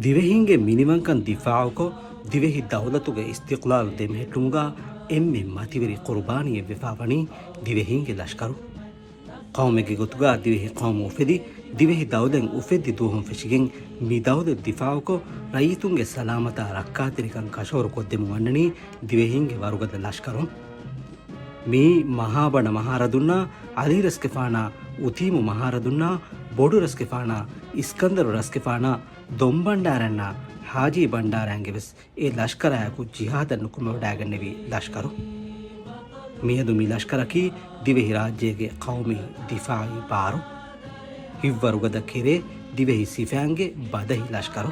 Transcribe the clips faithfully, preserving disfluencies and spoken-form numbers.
ދިވެހީންގެ މިނިވަންކަން ދިފާޢުކޮށް، ދިވެހި ދައުލަތުގެ އިސްތިޤްލާލު ދެމެހެއްޓުމުގަ އެންމެ މަތިވެރި ޤުރުބާނީއެއް ވެފާ ވަނީ ދިވެހީންގެ ލަޝްކަރު. ޤައުމެއްގެ ގޮތުގަ ދިވެހި ޤައުމު އުފެދި، ދިވެހި ދައުލަތް އުފެއްދި ދުވަހުން ފެށިގެން، މި ދައުލަތް ދިފާޢުކޮށް، ރައްޔިތުންގެ ސަލާމަތާ ރައްކާތެރިކަން ކަށަވަރު ކޮށްދެމުން ވަންނަނީ ދިވެހީންގެ ވަރުގަދަ ލަޝްކަރުން. މިއީ މަހާބަނޑަ މަހާރަދުންނާ، އަލީ ރަސްގެފާނާ، އުތީމު މަހާރަދުންނާ، ބޮޑު ރަސްގެފާނާ، އިސްކަންދަރު ރަސްގެފާނާ، ދޮންބަންޑާރަންނާ، ހާޖީ ބަންޑާރަންގެ ވެސް އެ ލަޝްކަރާއެކު ޖިހާދަށް ނުކުމެވަޑައިގެންނެވި ލަޝްކަރު. މިއަދު މި ލަޝްކަރަކީ ދިވެހިރާއްޖޭގެ ޤައުމީ ދިފާޢީ ބާރު. ހިތްވަރުގަދަ ކެރޭ ދިވެހި ސިފައިންގެ ބަދަހި ލަޝްކަރު.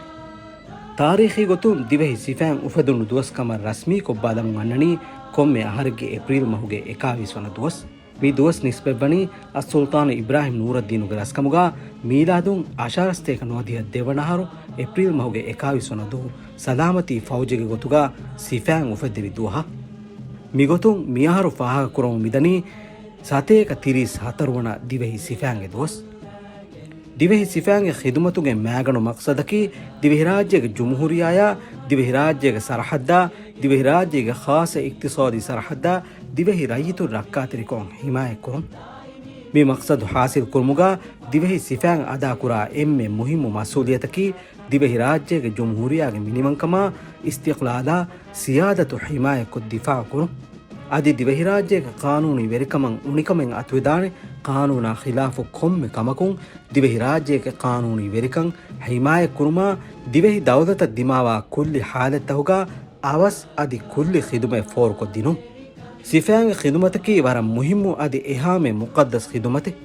ތާރީޚީ ގޮތުން ދިވެހި ސިފައިން އުފެދުނު ދުވަސް ކަމަށް ރަސްމީކޮށް ބަލަމުން އަންނަނީ ކޮންމެ އަހަރެއްގެ އޭޕްރީލް މަހުގެ އެކާވީސް ވަނަ ދުވަސް. މި ދުވަސް ނިސްބަތްވަނީ އައްސުލްޠާނު އިބްރާހިމް ނޫރައްދީނުގެ ރަސްކަމުގަ މީލާދުން އަށާރަ ސަތޭކަ ނުވަދިހަ ދެވަނަ އަހަރު އޭޕްރީލް މަހުގެ އެކާވީސް ވަނަ ދުވަހު ސަލާމަތީ ފައުޖެއްގެ ގޮތުގަ ސިފައިން އުފެއްދެވި ދުވަހަށް. މިގޮތުން މިއަހަރު ފާހަގަކުރަމުން މިދަނީ ސަތޭކަ ތިރީސް ހަތަރު ވަނަ ދިވެހި ސިފައިންގެ ދުވަސް. ދިވެހި ސިފައިންގެ ޚިދުމަތުގެ މައިގަނޑު މަޤްޞަދަކީ، ދިވެހިރާއްޖޭގެ ޖުމްހޫރިއްޔާއާ، ދިވެހިރާއްޖޭގެ ސަރަޙައްދާ، ދިވެހިރާއްޖޭގެ ޚާއްޞަ އިޤްތިޞާދީ ސަރަޙައްދާ، ދިވެހި ރައްޔިތުން ރައްކާތެރިކޮށް ޙިމާޔަތްކުރުން. މި މަޤްޞަދު ޙާޞިލްކުރުމުގަ ދިވެހި ސިފައިން އަދާކުރާ އެންމެ މުހިއްމު މަސްއޫލިއްޔަތަކީ، ދިވެހިރާއްޖޭގެ ޖުމްހޫރިއްޔާގެ މިނިވަންކަމާ، އިސްތިޤްލާލާ، ސިޔާދަތު ޙިމާޔަތްކޮށް ދިފާޢުކުރުން. އަދި ދިވެހިރާއްޖޭގެ ޤާނޫނީ ވެރިކަމަށް އުނިކަމެއް އަތުވެދާނެ ޤާނޫނާ ޚިލާފު ކޮންމެ ކަމަކުން ދިވެހިރާއްޖޭގެ ޤާނޫނީ ވެރިކަން ޙިމާޔަތްކުރުމާ، ދިވެހި ދައުލަތަށް ދިމާވާ ކުއްލި ޙާލަތްތަކުގަ އަވަސް އަދި ކުއްލި ޚިދުމަތް ފޯރުކޮށްދިނުން. ސިފައިންގެ ޚިދުމަތަކީ ވަރަށް މުހިއްމު އަދި އެހާމެ މުޤައްދަސް ޚިދުމަތެއް.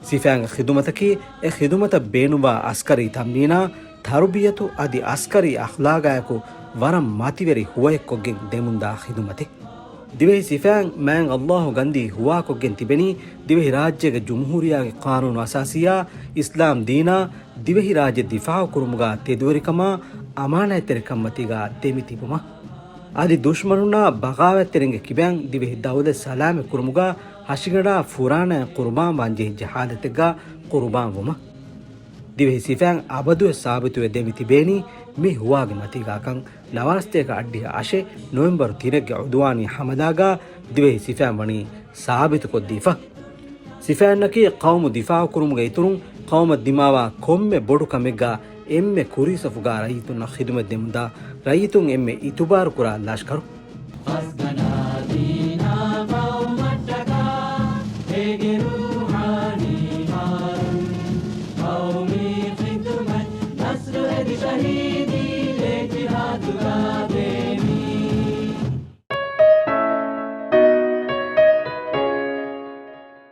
ސިފައިންގެ ޚިދުމަތަކީ އެ ޚިދުމަތަށް ބޭނުންވާ އަސްކަރީ ތަމްރީނާ، ތަރުބިޔަތު އަދި އަސްކަރީ އަޚްލާގާއެކު ވަރަށް މަތިވެރި ހުވައެއްކޮށްގެން ދެމުންދާ ޚިދުމަތެއް. ދިވެހި ސިފައިން މާތް ﷲ ގަންދީ ހުވާކޮށްގެން ތިބެނީ، ދިވެހިރާއްޖޭގެ ޖުމްހޫރިއްޔާގެ ޤާނޫނު އަސާސީއާ، އިސްލާމް ދީނާ، ދިވެހިރާއްޖެ ދިފާޢުކުރުމުގަ ތެދުވެރިކަމާ، އަމާނާތްތެރިކަންމަތީގަ ދެމިތިބުމަށް. އަދި ދުޝްމަނުންނާ ބަޣާވާތްތެރިންގެ ކިބައިން ދިވެހި ދައުލަތް ސަލާމަތްކުރުމުގަ ހަށިގަނޑާ ފުރާނައިން ޤުރުބާންވާންޖެހިއްޖެ ޙާލަތެއްގަ ޤުރުބާންވުމަށް. ދިވެހި ސިފައިން އަބަދުވެސް ސާބިތުވެ ދެމިތިބޭނީ މި ހުވާގެ މަތީގާކަން. ނަވާރަސަތޭކަ އަށްޑިހަ އަށެއް ނޮވެމްބަރު ތިނެއްގެ ޢުދުވާނީ ޙަމަލާގާ ދިވެހި ސިފައިން ވަނީ ސާބިތުކޮށްދީފަ. ސިފައިންނަކީ ޤައުމު ދިފާޢުކުރުމުގައި އިތުރުން، ޤައުމަށް ދިމާވާ ކޮންމެ ބޮޑު ކަމެއްގަ އެންމެ ކުރީ ސަފުގަ ރައްޔިތުންނަށް ޚިދުމަތް ދެމުންދާ، ރައްޔިތުން އެންމެ އިތުބާރުކުރާ ލަޝްކަރު. އަސްގަނޑާ ދީނާ ޤައުމަށްޓަކާ އޭގެ ރޫޙާނީ ބާރުން، ޤައުމީ ޚިދުމަތް ނަސްރު އެދި ޝަހީދު.